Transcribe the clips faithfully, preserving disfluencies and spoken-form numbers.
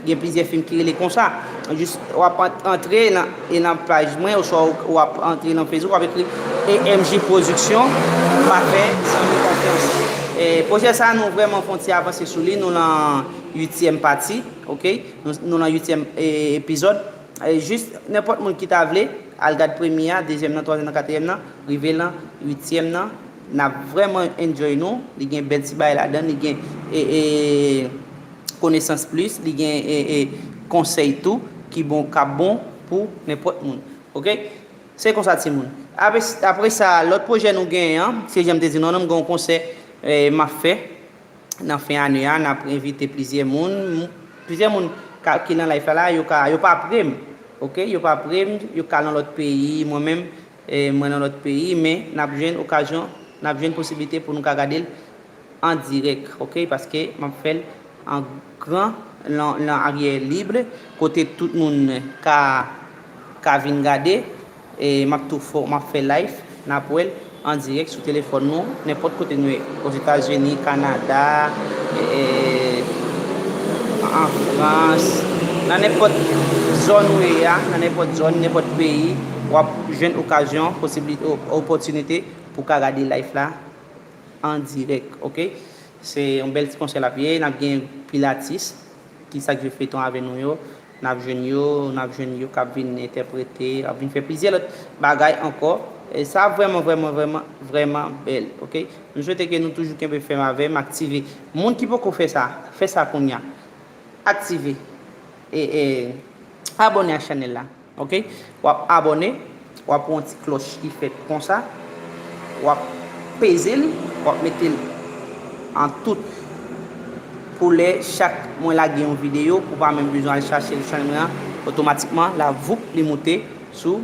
Gen plizyè fim ki rele konsa. Jis w ap ant- antre nan, e nan paj mwen, oswa w, w ap antre nan Facebook, w ap ekri A M J Production, w ap fè zanmi konfyans. E, pwojè sa a, nou vrèman fè yon ti avanse sou li, nou nan uityèm pati, ok? Nou, nou nan uityèm, e, epizòd. E, jis nenpòt moun ki ta vle, al gad premye a, dezyèm nan, twazyèm nan, katriyèm nan, rive nan uityèm nan, n ap vrèman enjoy nou. Li gen bèl ti bagay ladan, li gen, e, e, konesans plis, li gen, e, e, konsèy tou ki bon, k ap bon pou nenpòt moun. Ok? Se konsa, timoun. Apre, apre sa, lòt pwojè nou genyen an, se jan m te di nou an, nou gen yon konsè, e, m ap fè nan fen ane a, n ap envite plizyè moun. Plizyè moun ka, ki nan live la, la, yo ka, yo pa pre m. Ok? Yo pa pre m, yo ka nan lòt peyi, mwen menm, e, mwen nan lòt peyi, men n ap jwenn okazyon, n ap jwenn posiblite pou nou ka gade l an dirèk, ok? Paske m ap fè l an gran, nan, nan aryè lib, kote tout moun ka, ka vin gade. E m ap tou fè, m ap fè live, n ap wè l an dirèk sou telefòn nou, nenpòt kote nou ye, Ozetazini, Kanada, e, an Frans, nan nenpòt zòn ou ye a, nan nenpòt zòn, nenpòt peyi, w ap jwenn okazyon, posiblite, o- opòtinite pou w ka gade live la an dirèk, ok? Se yon bèl ti konsè l ap ye, n ap gen pilatis, ki sa k jwe feyton avè nou yo, n ap jwenn yo, n ap jwenn yo k ap vin entèprete, ap vin fè plizyè lòt bagay ankò. E sa vrèman, vrèman, vrèman, vrèman bèl, ok? M swete ke nou toujou kenbe fèm avè m, aktive. Moun ki poko fè sa, fè sa kounye a. Aktive. E, e, abòne ak chanèl la. Ok? W ap abòne, w ap wè yon ti klòch ki fèt konsa, w ap peze l, w ap mete l an tout pou lè chak mwen lage yon videyo, pou w pa menm bezwen al chache l chanèl mwen an, otomatikman, la, voup, li moute sou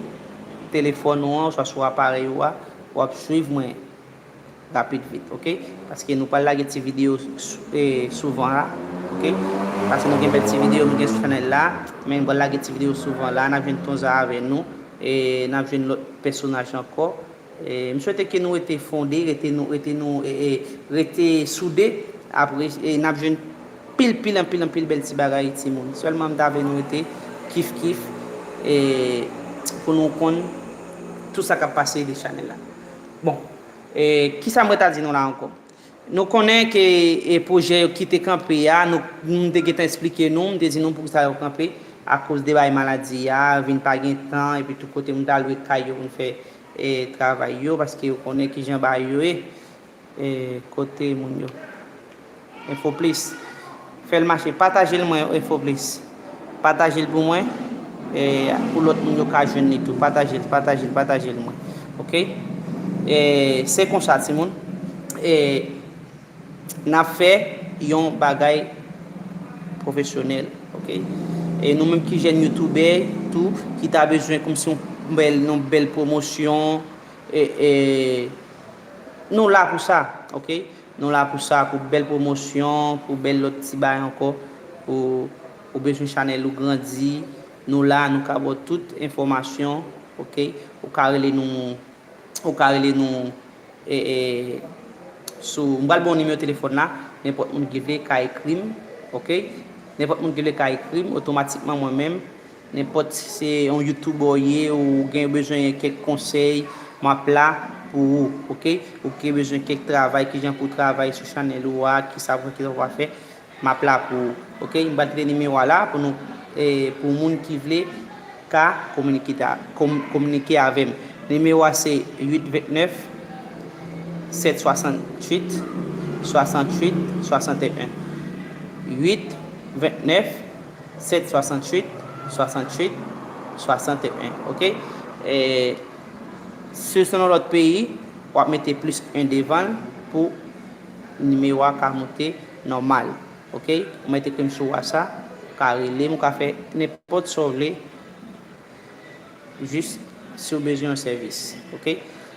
telefòn ou an, oswa sou aparèy ou a, w ap swiv mwen. Rapid vit, ok? Paske nou pral lage ti videyo sou- e, souvan la, ok? Paske nou gen bèl ti videyo nou gen sou chanèl la, men nou pral lage ti videyo souvan la, n ap jwenn Tonza avè nou, e n ap jwenn lòt pèsonaj ankò. E, m swete ke nou rete fonde, rete nou, rete nou, e, e, rete soude, apre, e, n ap jwenn pil, pil, anpil, anpil bèl ti bagay, timoun. Sèlman m ta vle nou rete kif, kif, e, pou nou konn tout sa k ap pase de chanèl la. Bon, E, kisa mwen ta di nou la ankò? Nou konnen ke, e, pwojè yo ki te kanpe a, nou, m te gentan eksplike nou, m te di nou poukisa yo kanpe, akoz de bagay maladi a, vin pa gen tan, epi tout kote moun ta lwe kay yo pou n fè, e, travay yo, paske yo konnen kijan bagay yo ye. E, kote moun yo? Info Plis. Fè l mache. Pataje l mwen, Info Plis. Pataje l pou mwen. E, pou lòt moun yo ka jwenn li tou. Pataje l, pataje l, pataje l mwen. Ok? E, se konsa, timoun. E, n ap fè yon bagay pwofesyonèl. Ok? E nou menm ki jèn youtubè tou, ki ta bezwen kòmsi yon bèl, yon bèl pwomosyon, e, e, nou la pou sa, ok? Nou la pou sa, pou bèl pwomosyon, pou bèl lòt ti bagay ankò, pou ou bezwen chanèl ou grandi, nou la, nou ka ba w tout enfòmasyon, ok? Ou ka rele nou, ou ka rele nou, e, e, sou, m pral ba w nimewo telefòn la, nenpòt moun ki vle ka ekri m, ok? Nenpòt moun ki vle ka ekri m, otomatikman mwen menm, nenpòt si se yon youtubè w ye, ou gen bezwen kèk konsèy, m ap la pou ou, ok? Ou gen bezwen kèk travay, kijan pou w travay sou chanèl ou a, kisa pou fè, kisa pou pa fè, m ap la pou ou, ok? M pral kite nimewo a la pou nou, e, pou moun ki vle ka kominike ta- kom- kominike avè m. Nimewo a se uit vennèf, sèt swasanntuit, swasanntuit, swasanteyen. Uit vennèf, sèt swasanntuit, swasanntuit, swasanteyen, ok? E, si w se nan lòt peyi, w ap mete plis en devan l pou nimewo a ka moute nòmal, ok? Ou mèt ekri m sou WhatsApp, ou ka rele m, ou ka fè nenpòt sa w vle. Jis si w bezwen yon sèvis, ok?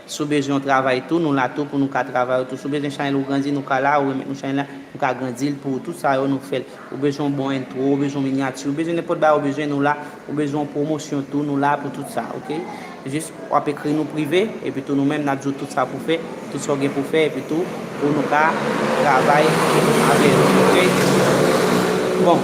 Si w bezwen yon travay tou, nou la tou pou nou ka travay ou tou. Si w bezwen chanèl ou grandi, nou ka la, ou remèt nou chanèl la, nou ka grandi l pou ou. Tout sa yo, nou fè l. Ou bezwen yon bon entwo, ou bezwen yon minyati, ou bezwen nenpòt bagay ou bezwen, nou la. Ou bezwen yon pwomosyon tou, nou la pou tout sa, ok? Jis w ap ekri nou prive, epi tou nou menm n ap di w tout sa pou fè, tout sa w gen pou fè, epi tou pou nou ka travay avè w, ok? Bon,